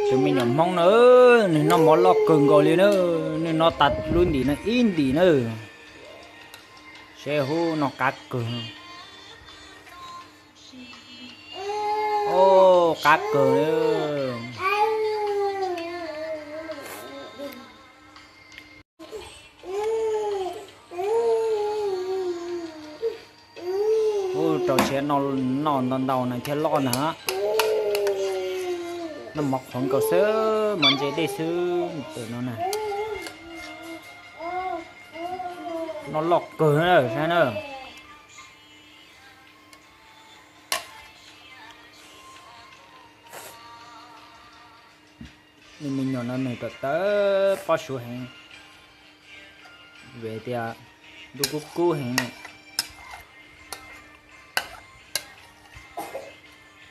Tus me nyuam Hmoob na, nws noj mov loj kawg nkaus li na, nws noj tas lub ntim no ib ntim na. Seb hub, noj qab kawg. Ub, qab kawg. Ub, rau siab noj ntau ntau na thiaj loj ntag. Noj mov qhuav nkaus xwb, mov ntse dej xwb tus no na. Noj loj kawg na, saib na. Nws me nyuam no nws tawv tawv pob suav heev, vim tias ntuj kub kub heev.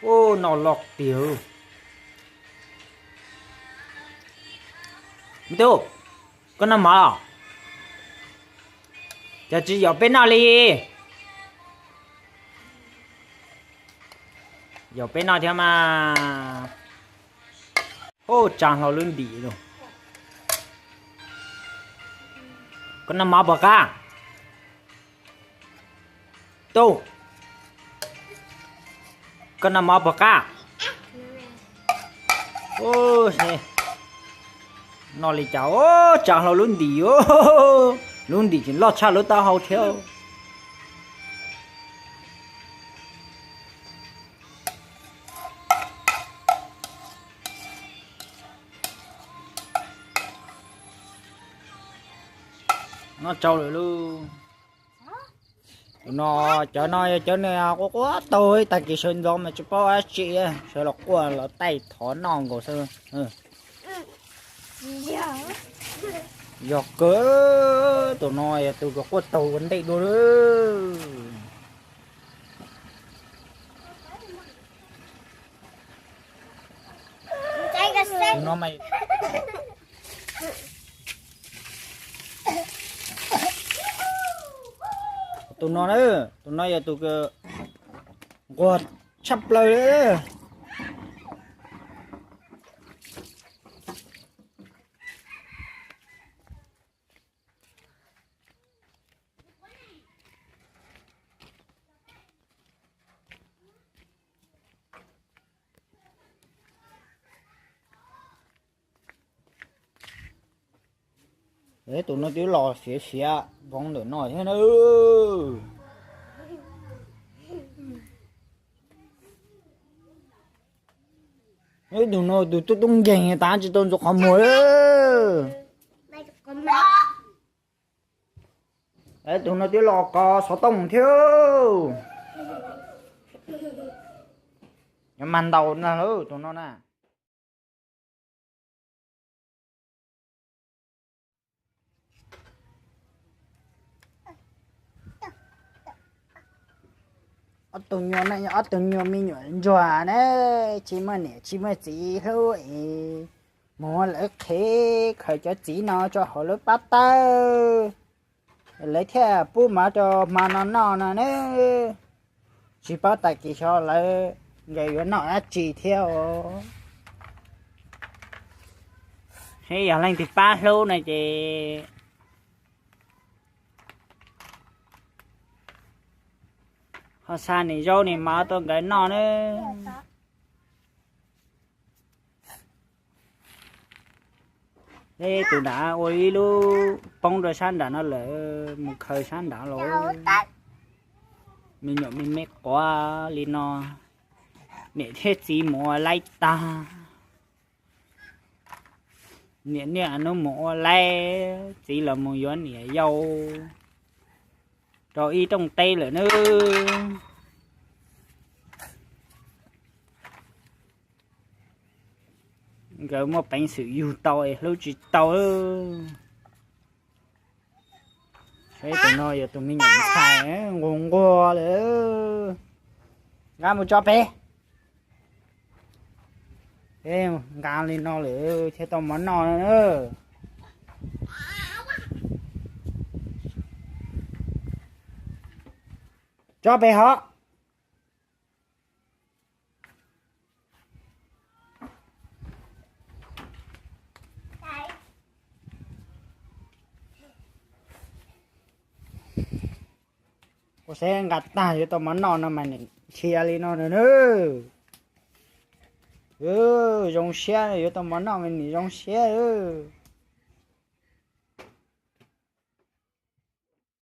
Ub, noj loj tiag. Me tub, koj noj mov los? Cas tsis yaum peb noj li? Yaum peb noj thiab mas. Ub, tsa hlo lub ntim lawm. Koj noj mov puas qab? Tub, koj noj mov puas qab? Ub, noj li cas, ub, tsa hlo lub ntim, lub ntim tseem loj tshaj lub taub hau thiab. Noj tsau lawm lauj. Tus no, cov no yog cov nws quaj quaj taug tag kis sawv ntxov mas tsis paub dab tsi, sawv los quaj los taij thov noj nkaus xwb. Yog kawg, tus no yog tus kws quaj taug ua ntej dua. Tus no mas, tus no na, tus no yog tus kws nquag tshaj plaws li. Tus no twb los siav siav voov ntawm no thiab na. Tus no tus tub tub nkeeg tas tsis tau ntxuav qhov muag. Tus no twb los kov xov tooj thiab. Nyob mas ntaus na tus no na. Ob tug nyuam no yog ob tug nyuag me nyuam ntsuag ne, tsis muaj niam tsis muaj txiv hlub es mus ua lawv qhev khaws cov txiv no rau hauv lub pob tawb, lawv thiaj pub mov rau hmo no noj no ne. Tsis paub tag kis xyov lawv nkawd yuav noj dab tsi thiab os. Yog leej twg pab hlub no ces ho xa niam zaub niam mov tuaj nkawd noj na. Tus nrad ua ib lub poob rau sab nram no lawm, mus khaws sab nrad los. Me nyuam me me quav li no, niam thiab txiv mus ua laib tag. Niam niaj hnub mus ua laib, txiv los mus yuav niam yau rau ib rooj teb lawm nawb. Nkawd muaj peev xwm yug tau es hlub tsis tau. Saib tus no yog tus me nyuam ntxhais nquag nquag lawm. Nqa mus tso pem. Nqa li no lawm thiaj tau mov noj na. Tso pem hov. Ua xeb nqa tag yuav tau mov noj no mas nim nrhia li no na. Zoo siab yuav tau mov noj mas nim zoo siab.